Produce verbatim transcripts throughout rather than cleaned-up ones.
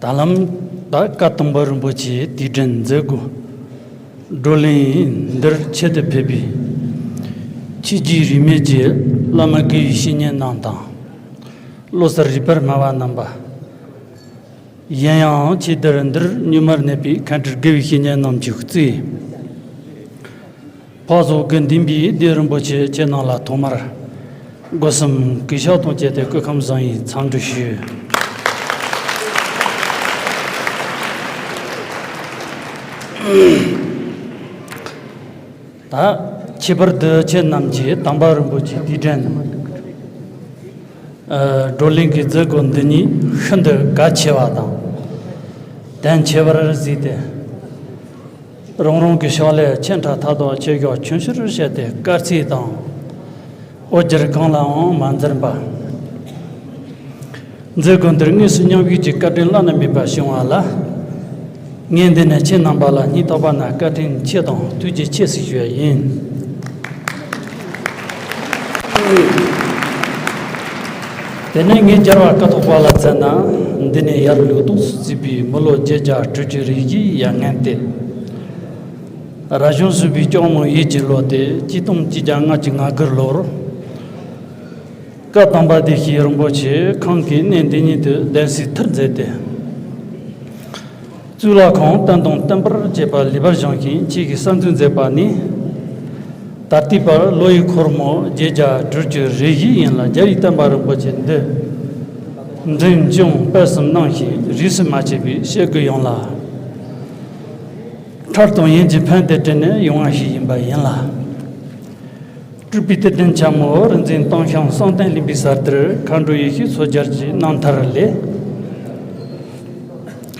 ད་ལམ་ད་བཀའ་དམ་པ་རིན་པོ་ཆེའི་དུས་དྲན་མཛད་སྒོ་བགྲོ་གླེང་འདིར་ཆེད་དུ་ཕེབས་པའི་ཆོས་བརྒྱུད་རིས་མེད་ཀྱི་བླ་མ་དགེ་བའི་བཤེས་གཉེན་རྣམས་དང་། བློ་གསར་རིག་པར་སྨྲ་བ་རྣམ་པ། གཞན་ཡང་ཆེས་མཐར་འདིར་མྱུར་མར་གནས་པའི་མཁན་སྤྲུལ་དགེ་བའི་བཤེས་གཉེན་རྣམས་ཀྱི་གཙོས། འཕགས་ཚོགས་ཀྱི་འདུན་པའི་སྡེ་རིན་པོ་ཆེ་ཁྱེད་རྣམས་ལ་ཐོག་མར་སྒོ་གསུམ་གུས་ཕྱག་དང་བཅས་ཏེ་སྐུ་ཁམས་བཟང་ཡིན་འཚམས་འདྲི་ཞུ། ད་ཁྱད་པར་དུ་ཁྱེད་རྣམས་ཀྱིས་དམ་པ་རིན་པོ་ཆེའི་དུས་དྲན་བགྲོ་གླེང་གི་མཛད་སྒོ་འདི་ཉིད་ཤིན་ཏུ་གལ་ཆེ་བ་དང་། དོན་ཆེ་བར་གཟིགས་ཏེ། རང་རང་གི་ཕྱག་ལས་ཆེ་ཕྲ་མཐའ་དག་ཆེ་ཆུང་ཆུང་ཕྱིར་བཤད་དེ་དཀའ་ཚེགས་དང་། འོ་སྒྱུར་གང་ལའང་མ་འཛེམས་པ། མཛད་སྒོ་འདིར་དངོས་སུ་མཉམ་ཞུགས་ཀྱི་བཀའ་དྲིན་བླ་ན་མེད་པ་བྱུང་བ་ལ། ངས་འདི་ནས་ཁྱེད་རྣམ་པ་ལ་སྙིང་ཐག་པ་ནས་བཀའ་དྲིན་ཆེ་དང་ཐུགས་རྗེ་ཆེ་ཟེར་ཞུ་བ་ཡིན། དེ་ནས་ངས་རྒྱལ་བ་ཀཿཐོག་པ་ལ་མཚོན་ན། འདི་ནས་ཡར་ལུགས་ཏོག་ཙམ་བརྩིས་པའི་མི་ལོ་བརྒྱད་བརྒྱ་དྲུག་ཅུ་རེ་བཞིའི་ཡར་སྔོན་ཏེ། རབ་བྱུང་བཞི་པའི་ལྕགས་མོ་ཡོས་ཀྱི་ལོ་སྟེ་གཅིག་སྟོང་གཅིག་བརྒྱ་ལྔ་བཅུ་ང་དགུ་ལོར། བཀའ་དམ་པ་བདེ་གཤེགས་རིན་པོ་ཆེ་ཁོང་གིས་གནས་འདི་ཉིད་དུ་གདན་སའི་མཐར་མཛད་དེ། གཙུག་ལག་ཁང་རྟེན་དང་བརྟེན་པར་བཅས་པ་ལེགས་པར་བཞེངས་ཤིང་ཆོས་ཀྱི་གསར་འཛུགས་མཛད་པ་ནི། ད་ལྟའི་བར་ལོ་ཡི་འཁོར་མོ་བརྒྱད་བརྒྱ་དྲུག་ཅུ་རེ་བཞི་ཡིན་ལ། རྒྱལ་བའི་བསྟན་པ་རིན་པོ་ཆེ་འདི་འཛིན་སྐྱོང་སྤེལ་གསུམ་གནང་ཞིང་རིས་སུ་མ་ཆད་པའི་སྐྱེ་དགུ་ཡོངས་ལ་ཁྲག་དང་ཡིན་གྱི་ཕན་བདེ་བསྐྲུན་ནས་ཡོང་བ་ཞིག་ཡིན་པ་ཡིན་ལ། སྤྲུལ་པའི་གཏེར་སྟོན་ཆེན་མོ་རིག་འཛིན་སྟོང་ཤང་བསམ་གཏན་གླིང་པའི་སར་དེར་མཁའ་འགྲོ་ཡེ་ཤེས་མཚོ་རྒྱལ་གྱི་རྣམ་ཐར་ལས།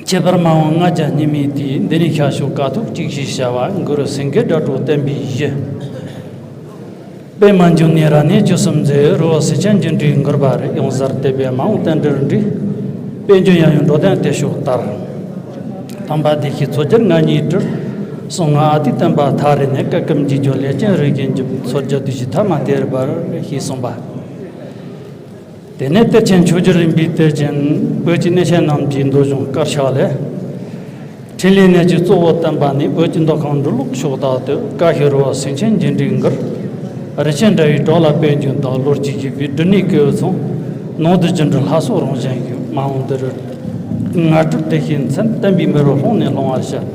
ཁྱད་པར་མ་འོངས་ལྔ་བརྒྱ་སྙིགས་མའི་དུས། འདི་ནས་ཤར་ཕྱོགས་ཀཿཐོག་གཅིག་ཞེས་བྱ་བ། གུ་རུ་སེང་གེ་སྒྲ་སྒྲོགས་བསྟན་པའི་གཞི། པདྨ་འབྱུང་གནས་རབ་གནས་བཅུ་གསུམ་མཛད། རི་བོ་སེང་ཆེན་འགྱུར་འགྲོས་འགོར་བ་རེད། ཡང་གསེར་བཏེགས་པའི་མ་འོངས་རྟེན་འབྲེལ་འགྲིག། དཔལ་འབྱོར་ཡབ་ཡུམ་འགྲོ་དོན་དེ་ཕྱོགས་དར། དམ་པ་བདེ་གཤེགས་མཚོ་རྒྱལ་ང་གཉིས་སྤྲུལ། གསང་སྔགས་ཨ་ཏིའི་བསྟན་པ་མཐའ་རིག་ནས། བཀའ་ཀུན་འཇིག་སྐྱོང་ལས་ཅན་རིགས་ཀྱི་འཇིམ། མཚོ་རྒྱལ་བདུད་བཞི་ཐ་མ་དེར་འབར། ཞེས་གསུངས་པ། དེ་ནས་གཏེར་ཆེན་མཆོག་གྱུར་རིམ་པའི་གཏེར་ཆེན་བོད་ཀྱི་གནས་ཆེན་རྣམས་ཀྱི་མདོ་གཞུང་དཀར་ཆག་ལས། ཕྲིན་ལས་གནས་ཀྱི་གཙོ་བོ་བསྟན་པ་ནི། བོད་ཀྱི་མདོ་ཁམས་འབྲི་ཀློག་ཕྱོགས་དག་ཏུ། ཀ་ཤི་རི་བོ་སེང་ཆེན་འགྱུར་འགྲོས་འགོར། རིན་ཆེན་དྲ་བའི་བྲག་ལ་པད་འབྱུང་དང་། ལོ་གཅིག་བཞུགས་པའི་སྒྲུབ་གནས་སྐུ་ཚང་། ནང་དུ་སྒྱུ་འཕྲུལ་ལྷ་ཚོགས་རང་བཞིན་ཡོད། མ་འོངས་འདིར་ངར་སྤྲུལ་བདེ་གཤེགས་མཚན། བསྟན་པའི་མེ་རོ་ལྷུང་ནས་ལྷུང་བར་ཤོག།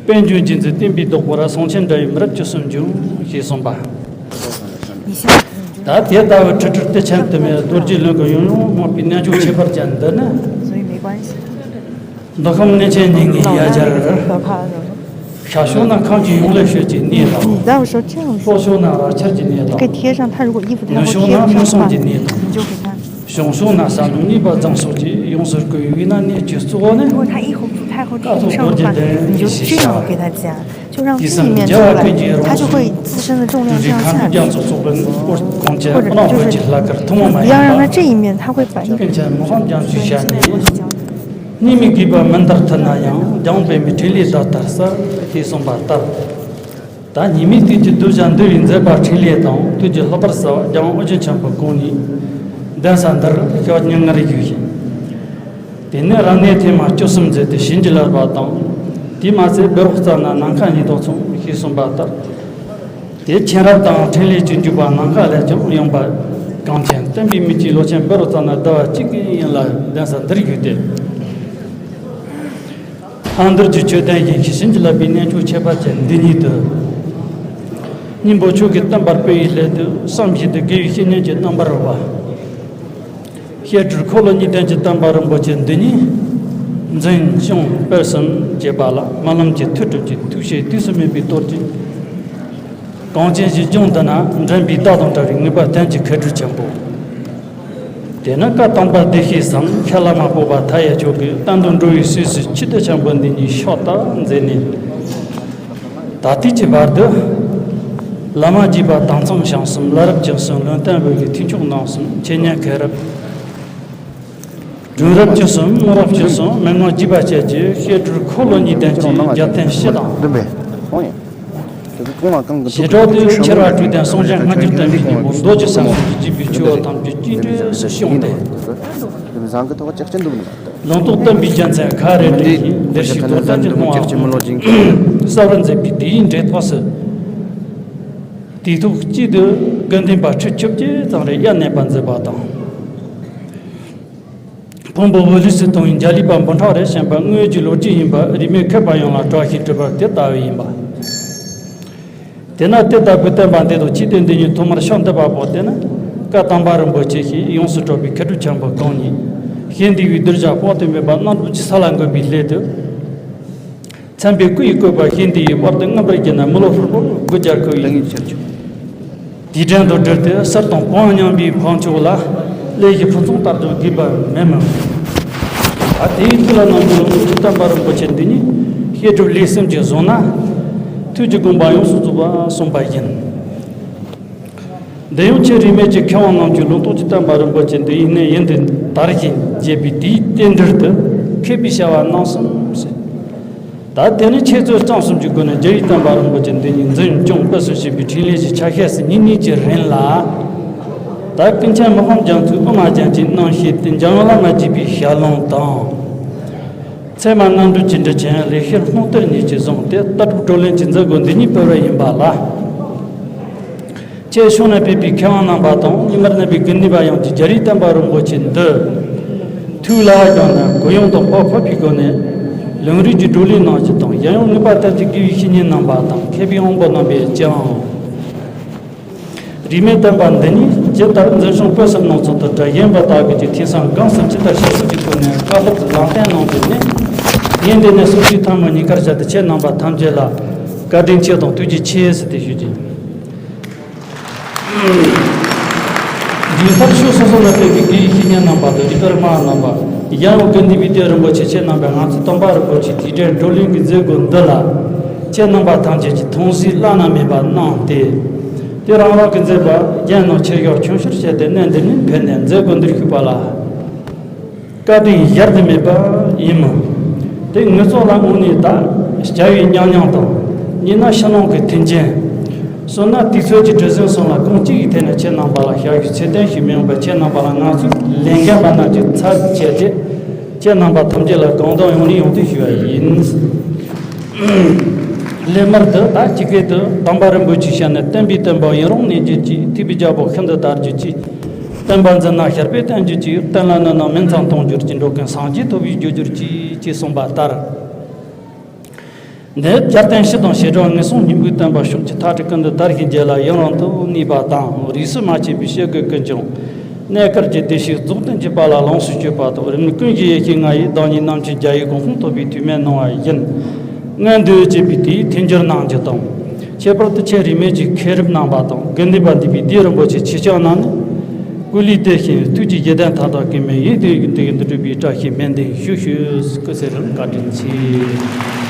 པད་འབྱུང་རྗེ་བཙུན་བསྟན་པའི་བདག་པོ་ར། གསང་ཆེན་དྲ་བའི་མི་རབས་བཅུ་གསུམ་འབྱུང་། ཞེས་གསུངས་པ། ད་དེ་ལྟ་བུའི་ཁྲི་ཁྲི་གཏེར་ཆེན་དུ་མས་རྡོ་རྗེ་ལུང་གི་ཡང་ཡང་བསྔགས་པའི་གནས་མཆོག་ཁྱད་པར་ཅན་འདི་ནི། མདོ་ཁམས་གནས་ཆེན་ཉིད་ཀྱི་ཡ་གྱལ། ཤར་ཕྱོགས་ན་ཁམས་ཀྱི་ཡོངས་ལ་ཤོད་ཀྱི་གནས་དང་། ལྷོ་ཕྱོགས་ན་ར་ཁྱེར་གྱི་གནས་དང་། 这个贴上，它如果衣服它会贴不上去的话， ནུབ་ཕྱོགས་ན་སྨད་འཚོང་གི་གནས་དང་། 你就给它。 བྱང་ཕྱོགས་ན་ས་ནུབ་གཉིས་པ་རྫོང་སོགས་ཀྱི་ཡོངས་སུ་བསྐོར་བའི་ན་གནས་ཀྱི་གཙོ་བོ་ནི། 如果它衣服不太会贴上的话，你就这样给它讲，就让这一面出来，它就会自身的重量这样下去，或者就是不要让它这一面，它会把一 སྙིགས་མའི་དགོས་པ་མི་འདར་ཐུབ་ན་ཡང་། རྒྱང་པའི་མི་ཕྲིན་ལས་ད་ལྟར་གསལ། ཞེས་གསུངས་པ་ལྟར། ད་སྙིགས་མའི་དུས་ཀྱི་གདུལ་བྱ་འདུལ་བའི་མཛད་པ་ཕྲིན་ལས་དང་། དུས་ཀྱི་ལྷག་པར་གསལ་བ་རྒྱལ་དབང་ཨོ་རྒྱན་ཆེན་པོ་ཁོང་ཉིད་གདན་ས་འདིར་ཞག་ཉིན་ལྔར་བཞུགས་ཤིང་། དེ་ནས་རབ་གནས་ཐེངས་མ་བཅུ་གསུམ་མཛད་དེ་བྱིན་གྱིས་བརླབས་པ་དང་། དེས་མ་ཚད་བཻ་རོ་ཙ་ན་ནམ་མཁའ་ཉིད་དུ་མཚུངས། ཞེས་གསུངས་པ་ལྟར། དེ་མཁྱེན་རབ་དང་ཕྲིན་ལས་ཀྱི་འཇུག་པ་ནམ་མཁའ་ལས་ཀྱང་ཡངས་པ། གངས་ཅན་བསྟན་པའི་མིག་གཅིག་ལོ་ཆེན་བཻ་རོ་ཙ་ན་ཟླ་བ་གཅིག་གི་ཡུན་ལ་གདན་ས་འདིར་བཞུགས་ཏེ། ལྷ་འདུལ་གྱི་ཆོས་བསྟན་ཞིང་བྱིན་གྱིས་བརླབས་པའི་གནས་མཆོག་ཁྱད་པར་ཅན་འདི་ཉིད་དུ། སྙིང་པོ་མཆོག་གི་བསྟན་པ་སྤེལ་བའི་སླད་དུ་བསམ་བཞིན་དུ་དགེ་བའི་བཤེས་གཉེན་གྱི་རྣམ་པར་རོལ་པ། བཤད་སྒྲུབ་འཁོར་ལོ་གཉིས་ལྡན་གྱི་བསྟན་པ་རིན་པོ་ཆེ་འདི་ཉིད་འཛིན་སྐྱོང་སྤེལ་གསུམ་བྱེད་པ་ལ་རྨི་ལམ་གྱི་ཐུགས་སྒྲུབ་ཀྱི་ཐུགས་བསྐྱེད་དུས་སུ་སྨིན་པའི་གཏོར་གྱིས། གངས་ཅན་གྱི་ལྗོངས་འདི་ན་འདྲེན་པའི་བདག་དང་འདྲ་བའི་ངེས་པ་ལྡན་གྱི་མཁས་གྲུབ་ཆེན་པོ། དེ་ནི་བཀའ་དམ་པ་བདེ་གཤེགས་སམ་ཤཱ་ལ་མ་སྤོབས་པ་མཐའ་ཡས་མཆོག་གི་བསྟན་དང་འགྲོ་བའི་སྲས་སུ་ཆེས་མཐོའི་ཆེན་པོ་འདི་ཉིད་ཕྱག་བཏབ་མཛད་ནས། ད་ལྟའི་ཀྱི་བར་དུ། བླ་མ་དགྱེས་པ་དྭངས་གཙང་ཞིང་གསུམ། བླ་རབས་ཀྱི་གསུང་ལུང་བསྟན་འོས་ཀྱི་མཐུན་ཕྱོགས་རྣམ་གསུམ། འཆད་ཉན་མཁན་རབས། སྒྲུང་རབས་ཀྱི་གསུང་། རྨོངས་རབས་ཀྱི་གསུང་། མན་ངག་རྒྱས་པ་བཅས་ཀྱི་བཤད་སྒྲུབ་འཁོར་ལོ་གཉིས་ལྡན་གྱི་རྒྱབ་རྟེན་སྤྱི་དང་། བྱེ་བྲག་ཏུ་ཁྱད་པར་དྲུག་ལྡན་གསང་ཆེན་སྔ་འགྱུར་བསྟན་པའི་སྙིང་པོ་མདོ་རྒྱུད་ས་སྐྱོང་གི་སྐྱེས་བུའི་ཆོས་བར་ཐམས་ཅད་ཀྱི་འདྲེས་སུ་ཤོང་སྟེ། བཟང་གི་ཐོག་ཅག་ཅན་འདུག་ནི་མ་གཏོགས། ལུང་རྟོགས་བསྟན་པའི་རྒྱལ་མཚན་ཁ་རེ་རེ་ཡིན། བདེར་གཤེགས་རྡོར་གཙང་གི་སྣང་བ་གསལ་བར་མཛད་པའི་དེའི་འབྲེལ་ཐོགས་སུ། དུས་ཐོག་གཅིག་ཏུ་དགེ་འདུན་པ་ཁྲི་བཅུ་བརྒྱད་ཙམ་རེ་དབྱར་གནས་པ་མཛད་པ་དང་། ཕུང་པོ་འོད་ལུས་སུ་གཏོང་བའི་འཇའ་ལུས་པ་འབུམ་ཕྲག་རེ་བྱོན་པ་དངོས་ཀྱི་ལོ་རྒྱུས་ཡིན་པ་རིས་མེད་མཁས་པ་ཡོངས་ལ་བཀྲ་ཤིས་སྒྲུབ་པ་དེ་ལྟ་བུ་ཡིན་པ། དེས་ན་དེ་ལྟ་བུའི་བསྟན་པ་འདི་དང་ཅི་སྟེ་འདི་ཉིད་ཐོག་མར་ཕྱག་འདེབས་པ་པོ་དེ་ནི་བཀའ་དམ་པ་རིན་པོ་ཆེ་ཞེས་ཡོངས་སུ་གྲགས་པའི་མཁས་གྲུབ་ཆེན་པོ་གང་ཉིད་ཞེས་འདི་བའི་གདུལ་བྱ་དཔག་ཏུ་མེད་པ་རྣམ་གྲོལ་གྱི་ས་ལ་འགོད་པའི་སླད་དུ། མཚན་པའི་སྐུ་ཡི་བཀོད་པ་ཞེས་འདི་ཡི་དཔལ་དུ་མངོན་པར་བརྒྱུད་ནས་མི་ལོ་ཧྲིལ་པོར་དགུ་བརྒྱ་བསྐོར་བའི། དེའི་འགྲན་དུ་བསྒྲིལ་ཏེ་གསེར་དང་བོང་རྙིང་པའི་ཕང་ཕྱོགས་ལ་ལས་ཀྱི་ཕུན་ཚོགས་ལྟར་དུ་དགོས་པ་མེད་མོད། ད་དེའི་མཐུ་ལ་རྣམ་འགྱུར་ལོངས་སྤྱོད་བསྟན་པ་རིན་པོ་ཆེ་འདི་ཉིད་བཤད་སྒྲུབ་ལས་གསུམ་གྱིས་བཟུང་ན། ཐུགས་ཀྱི་དགོངས་པ་ཡོངས་སུ་རྫོགས་པ་གསུངས་པ་ཡིན། འདི་ཡང་ཆེས་རིས་མེད་ཀྱི་མཁས་དབང་རྣམས་ཀྱིས་ལུང་རྟོགས་ཀྱི་བསྟན་པ་རིན་པོ་ཆེ་འདི་ཡི་གནད་ཡུན་དུ་དར་ཞིང་རྒྱས་པའི་དུས་རྟེན་འབྲེལ་དུ་མཁས་པའི་བྱ་བ་རྣམ་གསུམ་ཟེར། ད་དེ་ནི་འཆད་རྩོད་རྩོམ་གསུམ་གྱི་སྒོ་ནས་རྒྱལ་བའི་བསྟན་པ་རིན་པོ་ཆེ་འདི་ཉིད་འཛིན་སྐྱོང་སྤེལ་གསུམ་བྱེད་པའི་ཕྲིན་ལས་ཀྱི་ཆ་ཤས་སུ་ཉིན་གཉིས་ཀྱི་རིང་ལ། ད་ཀུན་མཁྱེན་མི་ཕམ་རྒྱ་མཚོའི་དབུ་མ་རྒྱན་གྱི་རྣམ་བཤད་དེ་འཇམ་དབྱངས་བླ་མ་དགྱེས་པའི་ཞལ་ལུང་དང་། ཚད་མ་རྣམ་འགྲེལ་གྱི་འགྲེལ་ཆེན་ལེགས་བཤད་སྣང་གཏེར་གཉིས་ཀྱིས་བཟུང་སྟེ་ལྟ་གྲུབ་བགྲོ་གླེང་གི་མཛད་སྒོ་འདི་ཉིད་སྤེལ་བ་ཡིན་པ་ལ། ཆེ་ཕྱོགས་ནས་ཕེབས་པའི་མཁས་དབང་རྣམ་པ་དང་ཉི་མར་གནས་པའི་དགེ་འདུན་པ་ཡོངས་ཀྱིས་རྒྱལ་བའི་བསྟན་པ་རིན་པོ་ཆེ་འདི་ཐུགས་ལ་བཞག་ནས་གུ་ཡངས་དང་སྤོབས་པའི་སྒོ་ནས་ལུང་རིགས་ཀྱི་བགྲོ་གླེང་གནང་ཞིང་དང་། གཞན་ཡང་ངེས་པར་དུ་དགེ་བའི་བཤེས་གཉེན་རྣམ་པ་དང་མཁས་པའི་དབང་པོ་རྣམ་པས་ཀྱང་རིས་མེད་བསྟན་པ་འདི་ཉིད་ཇི་ལྟར་འཛིན་སྐྱོང་སྤེལ་གསུམ་གནང་ཚུལ་དང་སྒྲ་གཞན་པ་དག་གིས་ཀྱང་ཐོས་བསམ་སྒོམ་གསུམ་ཇི་ལྟར་བྱེད་ཚུལ་གྱི་སྒོ་ནས་བཀའ་སློབ་ལམ་སྟོན་གནང་རྒྱུ་ནི། ངས་འདི་ནས་གསུང་ཆོས་ཐེངས་མ་གཉིས་ཀར་བཞག་སྟེ་ཁྱེད་རྣམ་པ་ཐམས་ཅད་ལ་བཀའ་དྲིན་ཆེ་དང་ཐུགས་རྗེ་ཆེ་ཟེར་ཏེ་ཞུ་རྒྱུ་ཡིན། མཇུག་མཐར་ཕྱོགས་སོ་སོ་ལ་ཕེབས་པའི་དགེ་བའི་བཤེས་གཉེན་རྣམ་པ་དང་རིག་པའི་དམར་རྣམ་པ། གཞན་ཡང་དགེ་འདུན་པའི་སྡེ་རིན་པོ་ཆེ་ཁྱེད་རྣམ་པས་ང་ཚོའི་སྟོན་པ་རིན་པོ་ཆེའི་དུས་དྲན་བགྲོ་གླེང་གི་མཛད་སྒོ་འདི་ལ་ཁྱེད་རྣམ་པ་ཐམས་ཅད་ཀྱིས་མཐོང་གཟིགས་བླ་ན་མེད་པ་གནང་སྟེ། དེ་རང་རང་གི་མཛད་པ་རྒྱན་རྣམས་ཆེ་ཆུང་ཆུང་ཤོས་བྱས་ཏེ་གནས་འདི་ནས་ཕེབས་ནས་མཛད་སྒོ་འདིར་ཞུགས་པ་ལ། བཀའ་དྲིན་གཞལ་དུ་མེད་པ་ཡིན་མོད། དེ་ངེད་ཚོ་ལ་དངོས་གནས་ད་བྱ་བའི་ཉམས་མྱོང་དང་། གཉིས་ན་ཕྱི་ནང་གི་མཐུན་རྐྱེན། གསུམ་ན་དུས་ཚོད་ཀྱི་གྲོས་འཛིན་སོགས་ལ་གང་ཅིའི་ཐད་ནས་ཁྱེད་རྣམ་པ་ལ་ཞབས་ཞུ་ཚད་ལྡན་ཞིག་མི་ཡོང་པར། ཁྱེད་རྣམ་པ་ལ་ང་ཚོའི་ལས་འགན་པ་རྣམས་ཀྱི་ཚབ་བྱས་ཏེ། ཁྱེད་རྣམ་པ་ཐམས་ཅད་ལ་གང་དང་ཡོང་ནས་ཡོང་དུ་ཞུ་བ་ཡིན། ལས་མར་དུ་ད་ཅི་སྐད་དུ་དམ་པ་རིན་པོ་ཆེའི་ཞལ་ནས། བསྟན་པའི་བསྟན་པ་ཡུན་རིང་གནས་གྱུར་ཅིག། ཐེག་པའི་རྒྱལ་པོ་ཤིན་ཏུ་དར་གྱུར་ཅིག། བསྟན་པ་འཛིན་ན་ཞར་པས་བརྟན་གྱུར་ཅིག། བསྟན་ལ་གནས་ན་མི་མཚམས་སྟོང་གྱུར་ཅིག། འགྲོ་ཀུན་སངས་རྒྱས་ཐོབ་པའི་རྒྱུར་གྱུར་ཅིག། ཅེས་གསུངས་པ་ལྟར། འདིར་རྒྱལ་བསྟན་ཞི་དང་བྱེ་བྲག་ངན་སོང་གཉིས་པོའི་བསྟན་པ་ཕྱོགས་ཀྱི་མཐའ་བྲལ་ཀུན་ཏུ་དར་ཞིང་རྒྱས་ལ་ཡུན་རིང་དུ་གནས་པ་དང་། རིས་སུ་མ་ཆད་པའི་བྱེད་སྒོ་ཀུན་ཀྱང་གནས་སྐབས་ཀྱི་བདེ་གཤེགས་རྫོགས་ལྡན་གྱི་དཔལ་ལ་ལོངས་སུ་སྤྱོད་པ་དང་། རིམ་ཀུན་གྱི་ཡེ་ཤེས་ལྔ་ཡིས་བདག་ཉིད་རྣམ་མཁྱེན་རྒྱལ་བའི་གོ་འཕང་ཐོབ་པའི་དུས་མིན་གནང་བ་བཞིན། སྔོན་དུ་བྱས་པའི་དེའི་མཐུན་འགྱུར་གནང་རྒྱུ་དང་། ཁྱད་པར་དུ་ཁྱེད་རིས་མེད་ཀྱི་མཁས་གྲུབ་རྣམ་པ་དང་དགེ་འདུན་པ་འདུས་པའི་སྡེ་རིན་པོ་ཆེ་ཆེ་ཆུང་རྣམས་ནི། སྐུ་ལུས་བཏུད་ཞིང་ཐུགས་ཀྱི་བཞེད་དོན་མཐའ་དག་གིས་མི་ཡི་དུས་ཀྱི་དུས་ཀྱི་འདི་སྒྲུབ་པའི་བཀྲ་ཤིས་སྨོན་འདུན་ཞུ་ཞུ། སྐུ་ཚེ་རིང་བཀའ་དྲིན་ཆེ།